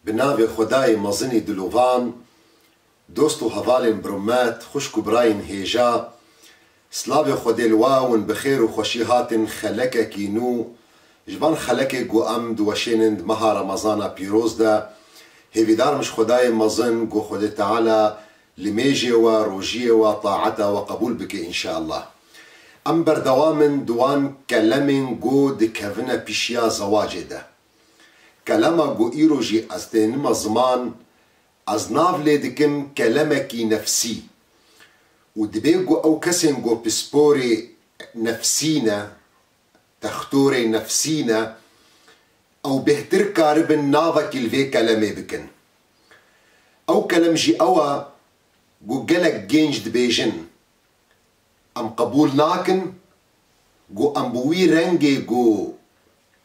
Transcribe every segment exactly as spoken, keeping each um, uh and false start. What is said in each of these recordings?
Bi navê Xwedayê mezinî dilovan, dost û hevalên bi rûmet, xwişk û birayên hêja, silavê Xwedê li we û hûn bi xêr û xweşî hatin xelekekî nû, ji van xelekê ku em diweşênin di meha Remezana pîroz de, hêvîdar im ji Xwedayê mezin ku Xwedê Teala limêjê we, rojiyê we, taeta we qebûl bike înşeallah. Em berdewam in di wan kelemên ku dikevine pişiya zewacê de. Kelema ku îro jî ez tênime ziman, ez nav lê dikim kelemekî nefsî. Û dibê ku ew kesên ku pisporê nefsî ne, textorê nefsî ne, ew bêhtir karibin navekî li vê kelemê bikin. Ew kelem jî ew e ku gelek gênc dibêjin, em qebûl nakin ku em bi wî rengê ku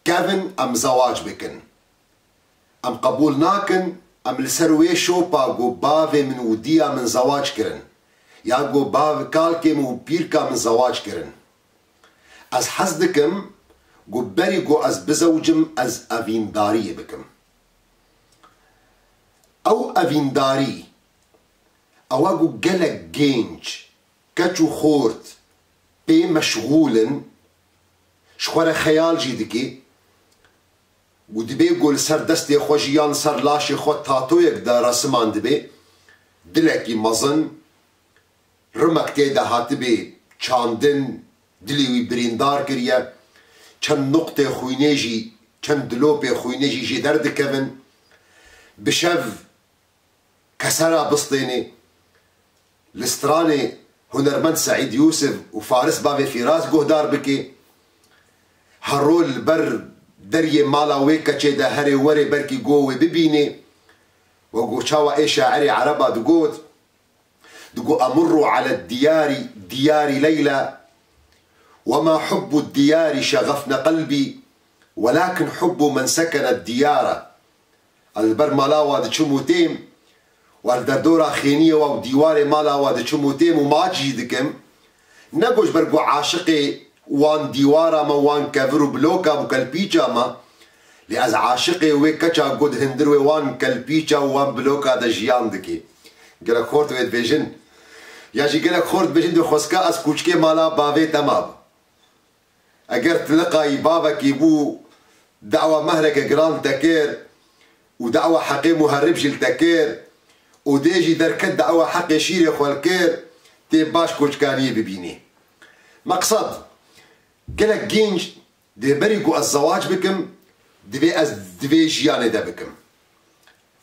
kevin em zewac bikin. Em qebûl nakin em li ser wê şopa ku bavê min û diya min zewac kirin, ya ku bav-, kalkê min û pîrka min zewac kirin. Ez hez dikim ku berî ku ez bizewicim, ez evîndariyê bikim. Ew evîndarî, ew e ku gelek gênc, keç û xort pê meşxûl in, ji xwe re xeyal jî dike û dibê ku li ser destê xwe jî yan li ser laşê xwe tatoyek de resiman dibe, dilekî mezin, rimek tê de hatibê çandin, dilê wî birîndar kiriye, çend nuqtê xwînê jî, çend dilopê xwînê jî jê derdikevin. Bi şev kesera bistênê. Li stranê hunermend Seîd Yûsif û Faris bavê Fîraz guhdar bike. Her rol li ber deriyê mala wê keçê de herê werê belkî go wê bibînê. Wek ku çawa ê şairê ereba digot, digo, "Emurru ala diyari, diyari Leyla, ve ma hubbu diyari şexefne qelbi, welakin hubbu men sekene diyara." Ez li ber mala wa diçim û têm, û ez li derdora xêniyê wa û dîwarê mala wa diçim û têm û maç jî dikim. Ne ku ji ber ku aşiqê wan dîwara me, wan kevir û bloka û kelpîça me, lê ez aşiqê wê keça ku di hundir wê wan kelpîça û wan bloka de jiyan dike. Gelek xort wê dibêjin. Ya jî gelek xort dibêjin, dê xwezka ez kûçikê mala bavê te mab. Eger tu liqayî bavekî bû, dawa mehreke giran te kir û dawa heqê muherib jî li te kir û dê jî derket dawa heqê şîrê xwe li kir, tê baş koçkaniyê bibînî. Meqsed, gelek gênc dê berî ku ez zewac bikim, divê ez di vê jiyanê de bikim.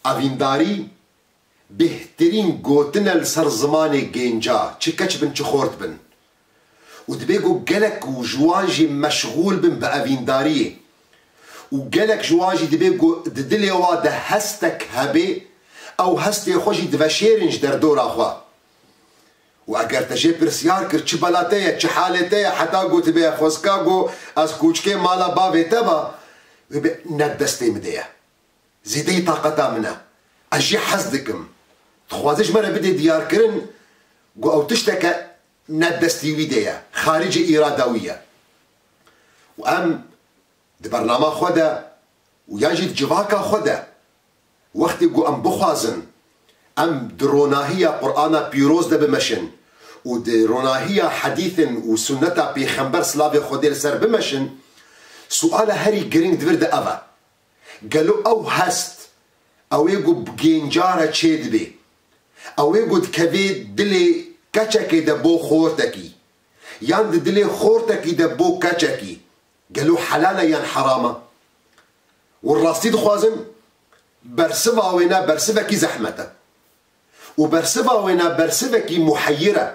Evîndarî, bêhtirîn gotin e li ser zimanê gênca, çi keç bin, çi xort bin. Û dibê ku gelek û ji wan jî meşxûl bin bi evîndariyê. Û gelek ji wan jî dibê ku di dilê wa de hestek hebê, ew hestê xwe jî diveşêrin ji derdora xwe. Û eger te jê pirsyar kir, çi bela te ye, çi halê te ye, heta gotibê, xwezka got, ez kûçikê mala bavê te ba, wê bê ne destê min de ye. Zêdeyî taqeta min e. Ez jê hez dikim. Dixwaze ji me re bidê diyarkirin ku ew tişteke ne destî wî de ye, xaricê îrada wî ye. Û em di bernama xwe de û yan jî di civaka xwe de, wextê ku em bixwazin em di ronahiya Qur'ana pîroz de bimeşin û di ronahiya hedîsin û sunneta Pêxember, silavê Xwedê li ser, bimeşin, suala herî giring di vir de ev e. Gelo ew hest, ew ê ku bi gênca re çêdibê, ew ê ku dikevê dilê keçekê de bo xortekî, yan di dilê xortekî de bo keçekî, gelo helal e yan heram e? Û rastî dixwazim, bersiva wêna bersivekî zehmet e. Û bersiva wêna bersivekî muheyir e.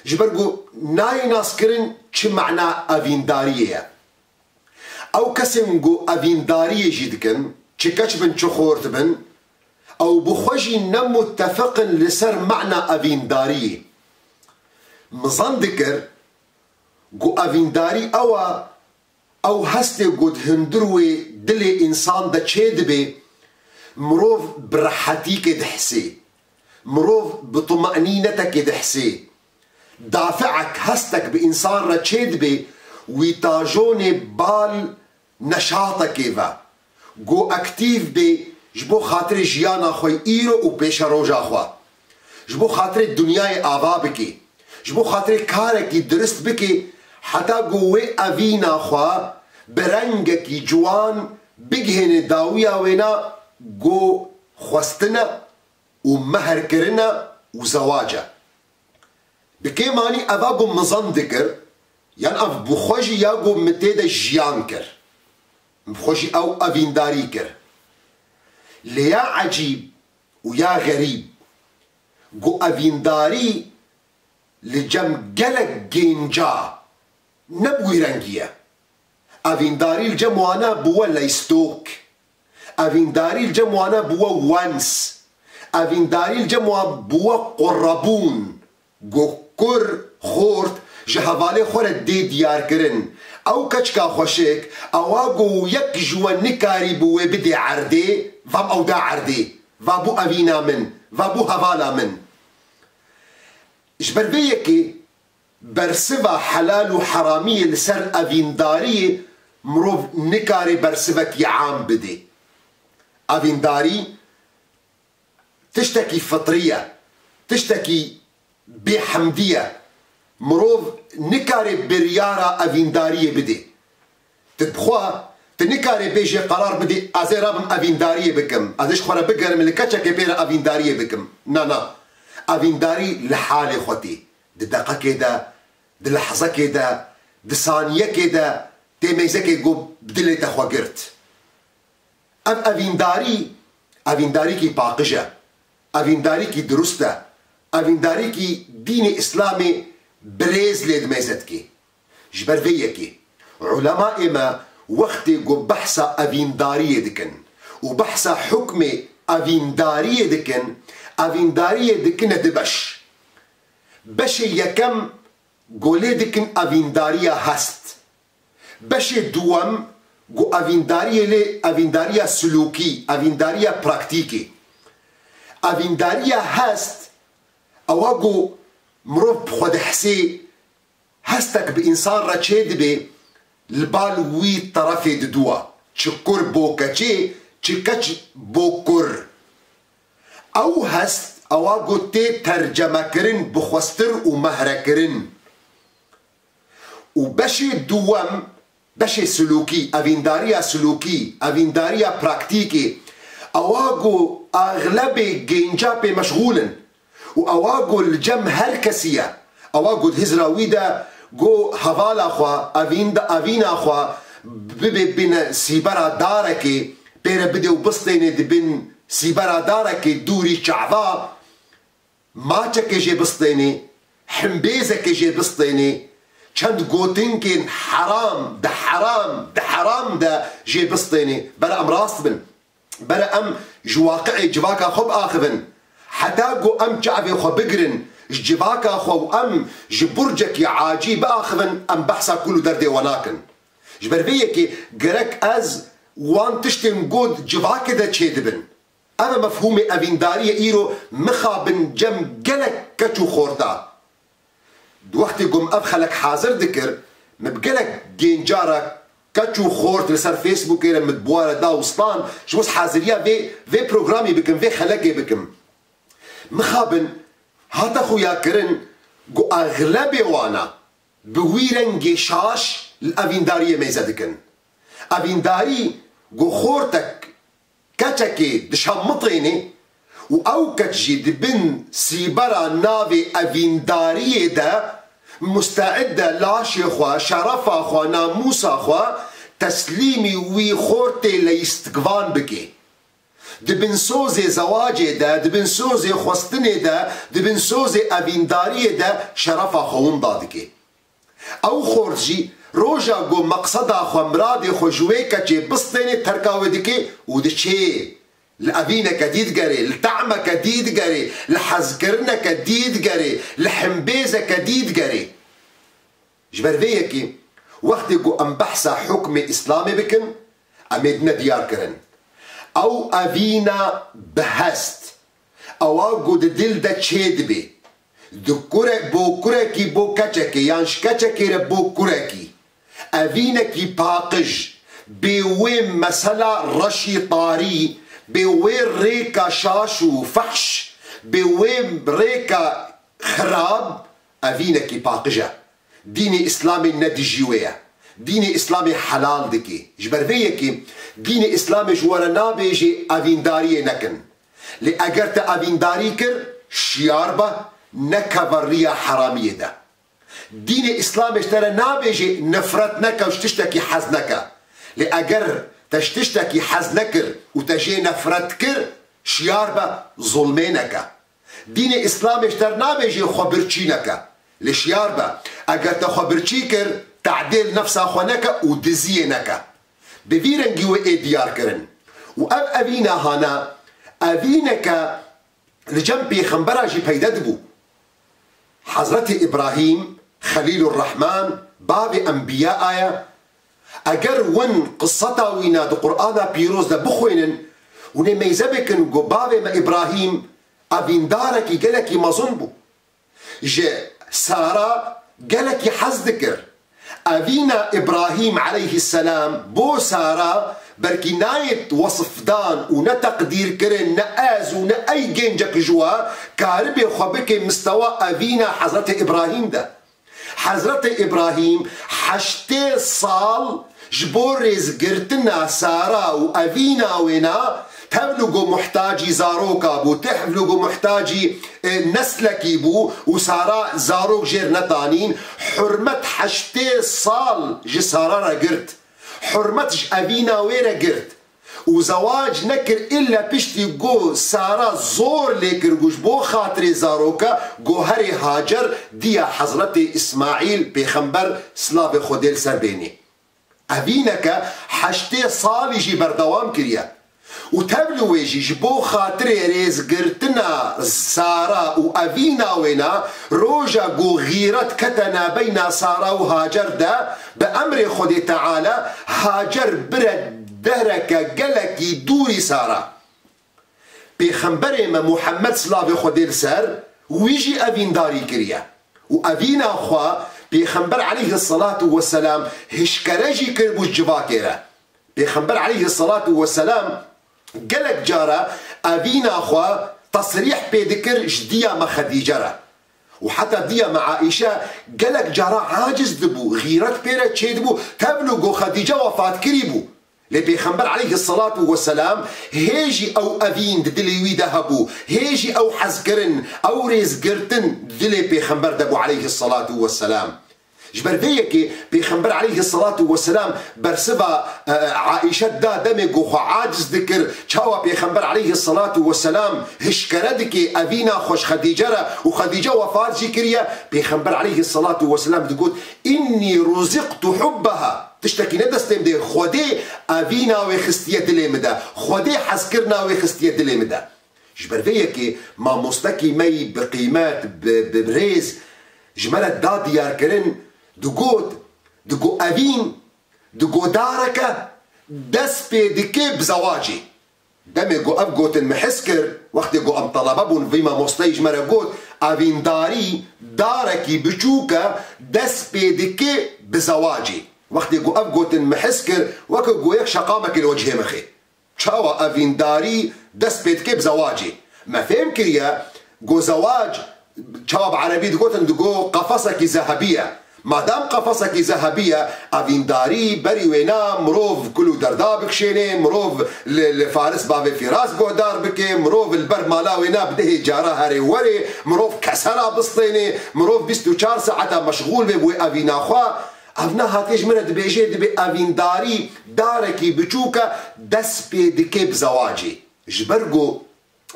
Ji ber ku nayê naskirin çi mana evîndariyê ye. Ew kesên ku evîndariyê jî dikin, çi keç bin, çi xort bin, ew bi xwe jî ne muttefiq in li ser mana evîndariyê. Min zan dikir ku evîndarî ew e, ew hestê ku di hundir wê dilê însan de çêdibe, mirov bi rehetîkê dihisê, mirov bi tumenînetekê dihisê. Dafi'ek, hestek bi însan re çêdibe, wî tajonê bal neşatekê ve, ku aktîf bê, Ji bo xatirê jiyana xwe îro û pêşeroja xwe. Ji bo xatirê dinyayê ava bikê. Ji bo xatirê karekî dirist bikê, heta ku wê evîna xwe bi rengekî ciwan bigihêne dawiya wêna ku xwestin e û meherkirin e û zewac e. Bi kêmanî eva ku mizan dikir, yan ev bi xwe jî ya ku min tê de jiyan kir. Min bi xwe jî ew evîndarî kir. Lê ya ecîb û ya xerîb, ku evîndarî li cem gelek gênca ne bi wî rengî ye. Evîndarî li cem wana bûwe leystok. Evîndarî li cem wana bûwe wens. Evîndarî li cem wan bûwe qurebûn. Ku kur, xort ji hevalê xwe re dê diyarkirin. Ew keçika xweşik, ewa ku yek ji we nikarî bi wê bidê erdê, vam ew da erdê. Va bû evîna min, va bû hevala min. Ji ber vê yekê bersiva helal û heramiyê li ser evîndariyê mirov nikare bersivekî am bidê. Evîndarî tiştekî fitrî ye, tiştekî bêhemdî ye. Mirov nikare biryara evîndariyê bidê. Tu bi xwe, tu nikarê bêjê qerar bidî, ez ê rabim evîndariyê bikim. Ez ê ji xwe re bigerim, li keçekê pê re evîndariyê bikim. Na, na. Evîndarî li halê xwe tê. Di deqekê de, di lehzekê de, di saniyekê de tê mêzekê ku bi dilê te xwe girt. Ev evîndarî, evîndarîkî paqij e. Evîndarîkî dirust e. Evîndarîkî dînê Îslamê bi rêz lê dimêze dikê. Ji ber vê yekê, ulemayê me wextê ku behsa evîndariyê dikin û behsa hukmê evîndariyê dikin, evîndariyê dikine du beş. Beşê yekem ku lê dikin evîndariya hest. Beşê duwem ku evîndariyê lê evîndariya silûkî, evîndariya praktîkê. Evîndariya hest, ewa ku mirov bi xwe dihesê, hestek bi însan re çê dibê, li bal wî terefê diduwa. Çi kur bo keçê, çi keç bo kur. Ew hest, ewa ku tê tercemekirin, bixwestir û mehrekirin. Û beşê duwem, beşê silûkî, evîndariya silûkî, evîndariya praktîkê, ewa ku axlebê gênca pê meşxûl in û ewa ku li cem her kesî ye, ewa ku di hizra wî de ku hevala xwe, evînda-, evîna xwe bibe bine sîbera darekê, pê re bidê û bistênê di bin sîbera darekê dûrî çava, maçekê jê bistênê, himbêzekê jê bistênê, çend gotinkên heram, di heram, di heram de jê bistênê. Bere em rast bin. Bere em ji waqiê civaka xwe biaxivin. Heta ku em çavê xwe bigirin ji civaka xwe û em ji burcekî acî biaxivin, em behsa kul û derdê we nakin. Ji ber vê yekê gerek ez wan tiştên got civakê de çêdibin. Ev e mefhûmê evîndariyê îro mixabin cem gelek keç û xorta. Di wextê ku min ev xelek hazir dikir, min bi gelek gênca re keç û xort li ser Facebookê re min bi wa re da û stan, ji bo haziriya vê, vê programê bikim, vê xelekê bikim. Mixabin hate xuyakirin ku exlebê wana bi wî rengê şaş li evîndariyê mêze dikin. Evîndarî ku xortek keçekê dişemitêne û ew keç jî di bin sîbera navê evîndariyê de musteid e laşê xwe, şerefa xwe, namûsa xwe teslîmî wî xortê leyîstikvan bike. Di bin sozê zewacê de, di bin sozê xwestinê de, di bin sozê evîndariyê de şerefa xwe winda dike. Ew xort jî roja ku meqseda xwe, miradê xwe ji wê keçê bistênê terka wê dike û diçê. Li evîneke dî digerê, li tehmeke dî digerê, li hezkirineke dî digerê, li himbêzeke dî digerê. Ji ber vê yekê, wextê ku em behsa hukmê Îslamê bikin, em ê dine diyar kirin. Ew evîna bi hest, ewa ku di dil de çê dibê, di kurek bo kurekî bo keçekê yan ji keçekê re bo kurekî, evînekî paqij, bê wê mesela reşî tarî, Bê wê rêka şaş û fehş, bê wê rêka xirab, evînekî paqij e. Dînê Îslamê ne dijî wê ye. Dînê Îslamê helal dike. Ji ber vê yekê dînê Îslamê ji we re nabêjê evîndariyê nekin. Lê eger te evîndarî kir, şiyar be, nekeve riya heramiyê de. Dînê Îslamê ji te re nabêjê nefret neke û ji tiştekî hez neke. Lê eger te ji tiştekî hez nekir û te jê nefret kir, şiyar be, zulmê neke. Dînê Îslamê ji te re nabêjê xwe birçî neke. Lê şiyar be, eger te xwe birçî kir, tedê li nefsa xwe neke û diziyê neke. Bi vî rengî wê ê diyar kirin. Û ev evîna hana, evîneke li cem pêxembera jî peyde dibû. Hezretê Îbrahîm, Xelîlur Rehman, bavê enbiya ye. Eger win qiseta wîna di Qur'ana pîroz de bixwînin, hûn ê meyze bikin ku bavê me Îbrahîm evîndarekî gelekî mezin bû. Ji Sara gelekî hez dikir. Evîna Îbrahîm aleyhisselam bo Sara belkî nayê wesifdan û ne teqdîrkirin, ne ez û ne ey gencek ji we karibê xwe bike mistewa evîna Hezretê Îbrahîm de. Hezretê Îbrahîm heştê sal ji bo rêzgirtina Sara û evîna wêna tevlû ku muhtacî zaroka bû, tevlû ku muhtacî, e, neslekî bû û Sara zarok jêr netanîn, hurmet heştê sal ji Sara re girt. Hurmet ji evîna wê re girt. Û zewac nekir illa piştî ku Sara zor lê kir ku ji bo xatirê zaroka ku herê Hacer diya Hezretê Îsmaîl pêxember, silavê Xwedê li ser bênê. Evîneke heştê salî jî berdewam kiriye. Û tevlî wê jî ji bo xatirê rêzgirtina Sara û evîna wêna, roja ku xîret kete nabeyna Sara û Hacer de, bi emrê Xwedê Teala Hacer bire dereke gelekî dûrî Sara. Pêxemberê me Muhammed, silavê Xwedê li ser wî, jî evîndarî kiriye. Û evîna xwe Pêxember aleyhisselatu vesselam hişkere jî kiribû ji civakê re. Pêxember aleyhisselatu vesselam gelek cara evîna xwe tesrîh pê dikir ji diya me Xedîce re. Û heta diya me Aîşe gelek cara aciz dibû, xîret pê re çêdibû, tevlû ku Xedîce wefat kirî bû. Lê Pêxember aleyhisselatu vesselam hê jî ew evîn di dilê wî de hebû, hê jî ew hezkirin, ew rêzgirtin di dilê Pêxember de bû aleyhisselatu vesselam. Ji ber vê yekê Pêxember aleyhisselatu vesselam bersiva, e, Aîşe da demê ku xwe aciz dikir, çawa Pêxember aleyhisselatu vesselam hişkere dikê evîna xwe ji Xedîce re û Xedîce wefat jî kiriye, Pêxember aleyhisselatu vesselam digot, "Înnî ruzîqtu hubbeha." Tiştekî ne destê min de, Xwedê evîna wê xistiye dilê min de. Xwedê hezkirina wê xistiye dilê min de. Ji ber vê yekê mamostekî me yî bi qîmet, bi, bi rêz ji me re da diyarkirin, digot, digo evîn, digo dareke dest pê dike bi zewacê. Demê ku ev gotin min his kir, wextê ku em telebe bûn, vî mamosteyî ji me re got, evîndarî darekî biçûk e, dest pê dike bi zewacê. Wextê ku ev gotin min his kir, weke ku yek şeqamekê li wecihê min xê. Çawa evîndarî dest pê dike bi zewacê? Me fêm kiriye ku zewac, çawa bi erebî digotin, digo qefesekî zehebî ye. Madam qefesekî zehebî ye, evîndarî berî wêna mirov kul û derda bikişênê, mirov li, li Faris bavê Fîras guhdar bike, mirov li ber mala wêna bidihê cara herê werê, mirov kesera bistênê, mirov bîst û çar saeta meşxûl be bi wê evîna xwe. Ev ne hatiye ji min re dibêje, dibê evîndarî darekî biçûk e, dest pê dike bi zewacê. Ji ber ku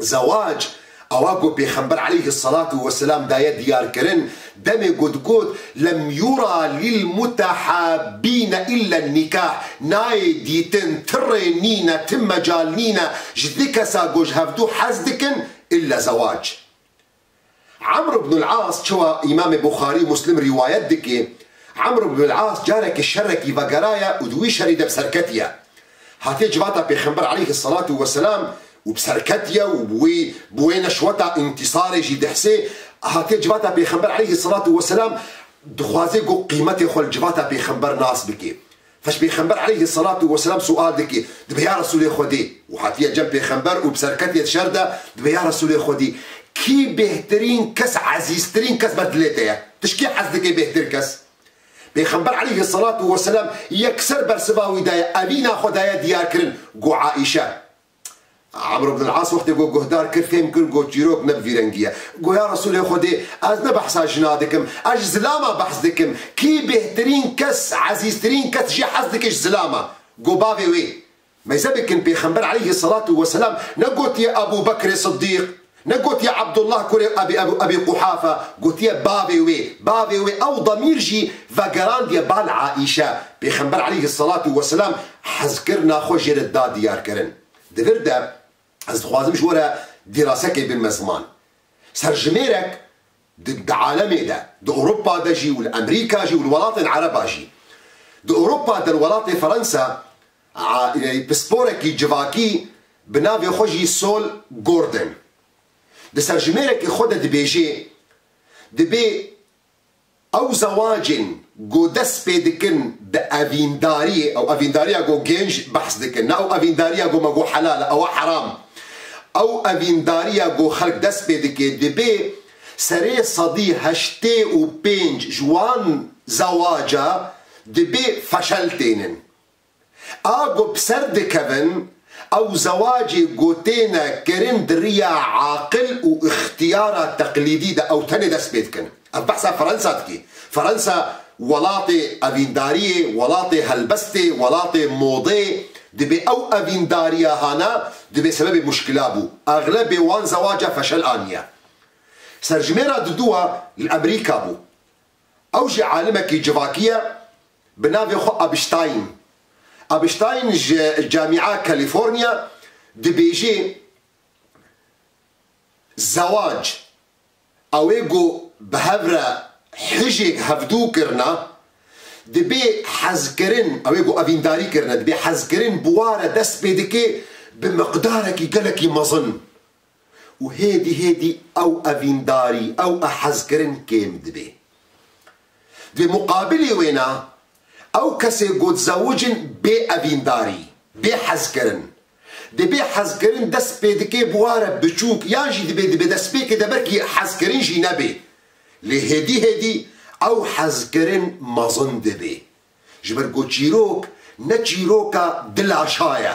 zewac, ewa ku Pêxember aleyhisselatu vesselam daye diyar kirin, demê ku digot, "Lem yura lil mutehabbîne illa nikah", nayê dîtin, ti rê nîne, ti mecal nîne, ji di kesa ku ji hevdû hez dikin, illa zewac. Amr ibn al-As, çawa Îmamê Buxarî û Muslim rîwayet dike, Amr ibn al-As carekê şerekî vegeraye û di wî şerî de bi ser ketiye. Hatiye civata Pêxember aleyhisselatu vesselam û bi ser ketiye û bi wî, bi wê neşweta întîsarê jî dihsê, hatiye civata Pêxember aleyhisselatu vesselam dixwaze ku qîmetê xwe li civata Pêxember nas bike. Feş Pêxember aleyhisselatu vesselam sual dike, dibe ya Resulê Xwedê, û hatiye cem Pêxember û bi ser ketiye di şer de, dibe ya Resulê Xwedê, kî bêhtirîn kes, ezîztirîn kes ber dilê te ye? Tu ji kê hez dike bêhtir kes? Pêxember aleyhisselatu vesselam yekser bersiva wî daye, evîna xwe daye diyar kirin, got Aîşe. Amr ibn al-As wextê ku guhdar kir, fêm kir, got, çîrok ne bi vî rengî ye. Got, ya Resulê Xwedê, ez ne behsa jina dikim, ez ji zilama behs dikim. Kî bêhtirîn kes, ezîztirîn kes jê hez dike ji zilama? Got, bavê wê. Meyze bikin, Pêxember aleyhisselatu vesselam ne gotiye Ebû Bekrê Siddîq, ne gotiye Abdullah kurê Ebî, Ebî, Ebî Quhafe, gotiye bavê wê. Bavê wê, ew demîr jî vegerandiye bal Aîşe. Pêxember aleyhisselatu vesselam hezkirina xwe jê re da diyar kirin. Di vir de ez dixwazim ji we re dîrasekê bînime ziman. Serjimêrek di, di alemê de, di Ewropa de jî û li Amerîka jî û li welatên Ereba jî. Di Ewropa de, li welatê Fransa, a, e, pisporekî civakî bi navê xwe jî Sol Gordon. Di serjimêrekê xwe de dibêje, dibê ew zewacên ku dest pê dikin bi evîndariyê, ew evîndariya ku gênc behs dikin, ne ew evîndariya ku me got helal e, ew e heram. Ew evîndariya ku xelk dest pê dike, dibê serê sedî heştê û pênc ji wan zewaca dibê feşel tênin. A ku bi ser dikevin, ew zewacê ku têne kirin di riya aqil û ixtiyara teqlîdî de ew tenê dest pê dikin. Ev behsa Fransa dikî. Fransa welatê evîndariyê, welatê helbestê, welatê modê, dibê ew evîndariya hana, dibê sebebê muşkila bû. Exlebê wan zewaca feşel aniye. Serjimêra diduwa li Amerîka bû. Ew jî alimekî civakî ye, bi navê xwe Epstein. Epstein ji Camia California dibêjê, zewac, ew ê ku bi hev re hijê hevdû kirina, dibê hezkirin, ew ê ku evîndarî kirine, dibê hezkirin bi wa re dest pê dike bi miqdarekî gelekî mezin. Û hêdî hêdî ew evîndarî, ew e hezkirin kêm dibe. Di muqabilê wêna, ew kesê ku dizewicin bê evîndarî, bê hezkirin. Dibê hezkirin dest pê dike bi wa re biçûk, yan jî dibê, dibê destpêkê de belkî hezkirin jî nebe. Lê hêdî hêdî ew hezkirin mezin dibe. Ji ber ku çîrok ne çîroka dilaşa ye.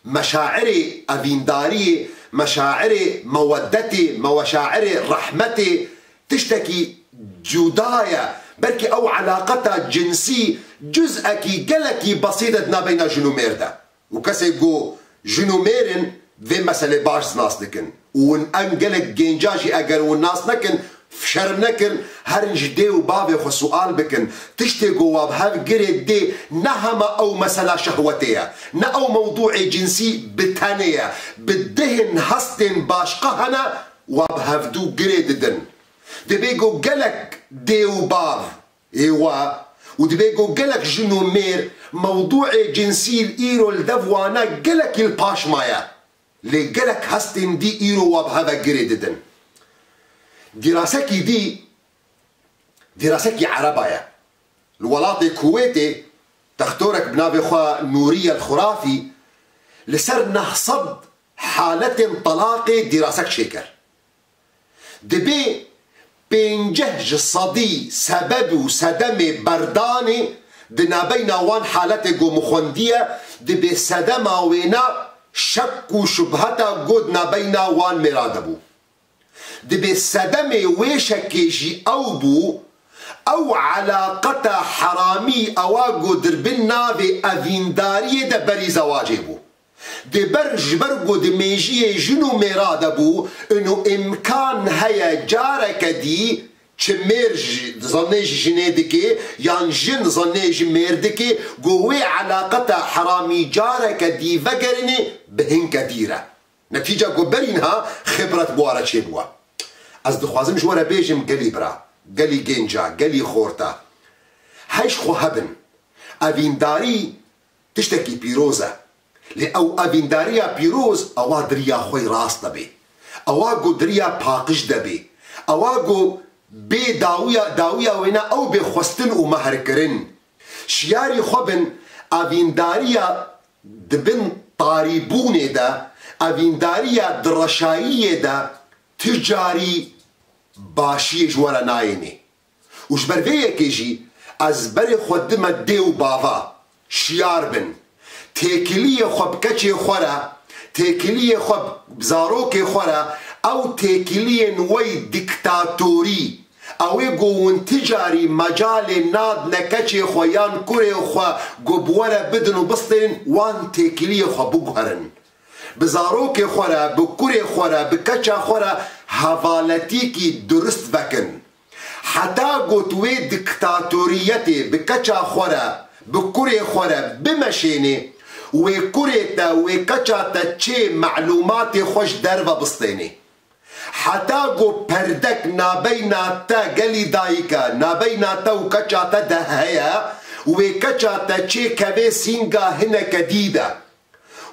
Meşairê evîndariyê, meşairê meweddetê, meweşairê rehmetê tiştekî cuda ye. Belkî ew elaqeta cinsî cuz'ekî gelekî besît e di navbeyna jin û mêr de. Û kesê ku jin û mêr in, vê meselê baş nas dikin. Û hûn em gelek gênca jî eger hûn nas nekin, şerm nekin, herin ji dê û bavê xwe sual bikin. Tiştê ku wa bi hev girê dê ne hema ew mesela şehwetê ye, ne ew mewdûê cinsî bi tenê ye. Bi dihên hestên başqa hene wa bi hevdû girê didin. Dibê ku gelek dê û bav ê wa û dibê ku gelek jin û mêr mewdûê cinsî îro li dev wana gelekî li paş maye. Lê gelek hestên dî îro wa bi hev ve girê didin. Dîrasekî dî, dîrasekî Ereba ye. Li welatê Kuwêtê textorek bi navê xwe Nûrî El Xurafî li ser neh sed haletên telaqê dîrasek çêkir. Dibê pênceh ji sedî sebeb û sedemê berdanê di navbeyna wan haletê ku min xwendiye, dibê sedema wêna şek û şubheta ku di navbeyna wan mêra de bû. Dibê sedemê wê şekê jî ew bû, ew elaqeta heramî ewa ku di bin navê evîndariyê de berî zewacê bû. Dê ber ji ber ku di mêjiyê jin û mêra de bû, û îmkan heye careke dî çi mêr ji, zannê ji jinê dike, yan jin zannê ji mêr dike, ku wê elaqeta heramî careke dî vegerîne bi hinke dî re. Netîca ku berî niha xibret bi wa re çêbûye. Ez dixwazim ji we re bêjim, gelî bira, gelî gênca, gelî xorta, hej xwe hebin. Evîndarî tiştekî pîroz e. Lê ew evîndariya pîroz ewa di riya xwe yê rast de bê. Ewa ku di riya paqij de bê. Ewa ku bê dawiya, dawiya wêna ew bê xwestin û mehrkirin. Şiyarî xwe bin, Evîndariya di bin tarîbûnê de, evîndariya di reşayiyê de ti carî başiyê ji we re nayênê. Û ji ber vê yekê jî ez berê xwe dime dê û bava, şiyar bin. Têkiliyê xwe bi keçê xwe re, têkiliyê xwe bi zarokê xwe re, ew têkiliyên wey diktatorî, ew ê ku hûn ti carî mecalê nadine keçê xwe yan kurê xwe ku bi we re bidin û bistênin, wan têkiliyê xwe biguherin. Bi zarokê xwe re, bi kurê xwe re, bi keça xwe re hevaletîkî durist vekin. Heta ku tu wê diktatoriyetê bi keça xwe re, bi kurê xwe re bimeşênê, wê kurê te, wê keça te çê melûmatê xwe ji derve bistênê. Heta ku perdek nabeyna te gelî dayike, nabeyna te û keça te de heye, wê keça te çê kevê sînga hineke dî de.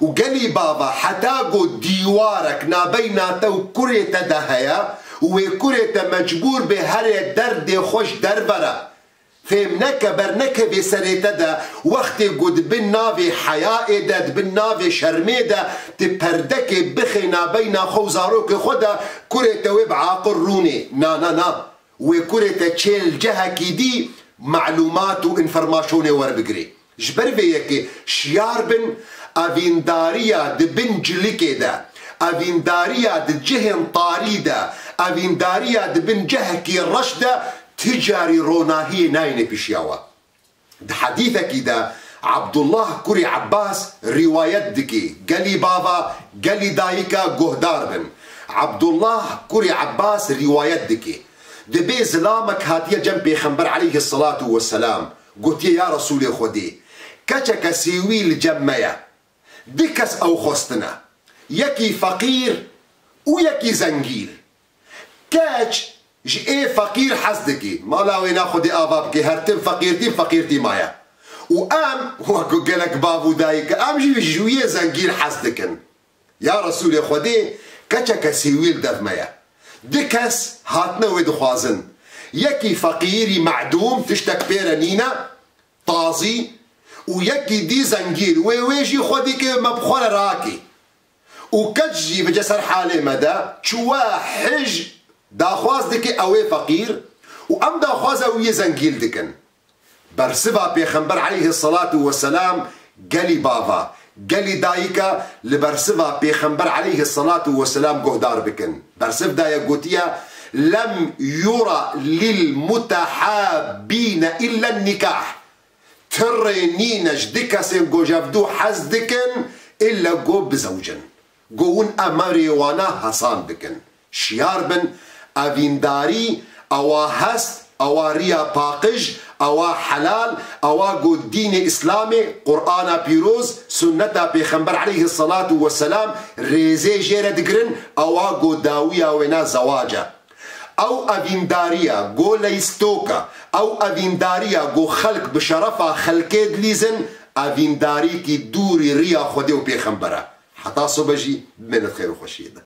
Û gelî bava, heta ku dîwarek nabeyna te û kurê te de heye û wê kurê te mecbûr bê herê derdê xwe ji derve re. Fêm neke, bernekevê serê te de, wextê ku di bin navê heyayê de, di bin navê şermê de, tu perdekê bixê nabeyna xwe û zarokê xwe de, kurê te wê bi aqil rûnê. Na, na, na. Wê kurê te çê li cehekî dî melûmat û înformasyonê werbigirê. Ji ber vê yekê şiyar bin, evîndariya di bin cilikê de, evîndariya di cihên tarî de, evîndariya di bin cehekî reş de ti carî ronahiyê nayêne pêşiya we. Di hedîsekî de Ebdullah kurê Ebbas rîwayet dike, gelî bava, gelî dayika guhdar bin. Ebdullah kurê Ebbas rîwayet dike, dibê zilamek hatiye cem Pêxember aleyhisselatu vesselam, gotiye, ya Resûlê Xwedê, keçeke sêwî li cem me ye. Du kes ew xwestine. Yekî feqîr û yekî zengîn. Keç ji ê feqîr hez dikî. Mala wê naxwedê ava bikê, her tim feqîrtî, feqîrtî maye. Û em, wek gelek bav û dayik, em jî ji wî yê zengîn hez dikin. Ya Resûlê Xwedê, keçeke sêwî li dev me ye. Du kes hatine wê dixwazin. Yekî feqîrî medûm, tiştek pê re nîne, tazî, û yekî dî zengîn, wê wê jî xwe dî ke me bi xwe re rakî. Û keç jî bice ser halê me de, çûwe hij daxwaz dike ew ê feqîr û em daxwaza wî yê zengîn dikin. Bersiva Pêxember aleyhisselatu vesselam gelî bava, gelî dayika li bersiva Pêxember aleyhisselatu vesselam guhdar bikin. Bersiv daye gotiye, lem yura lil mutehabbîne illa nikah. Ti rê nîne ji du kesên ku ji hevdû hez dikin, îlle ku bizewicin. Ku hûn emrê wana hesan bikin. Şiyar bin, evîndarî, ewa hest, ewa riya paqij, ewa helal, ewa ku dînê Îslamê, Qur'ana pîroz, sunneta Pêxember aleyhisselatu vesselam rêzê jê re digirin, ewa ku dawiya wêna zewac e. Ew evîndariya ku leyîstok e, ew evîndariya ku xelk bi şerefa xelkê dilîzin, evîndarîkî dûrî riya Xwedê û Pêxember e. Heta sobe jî bimênit xêr û xweşiyê de.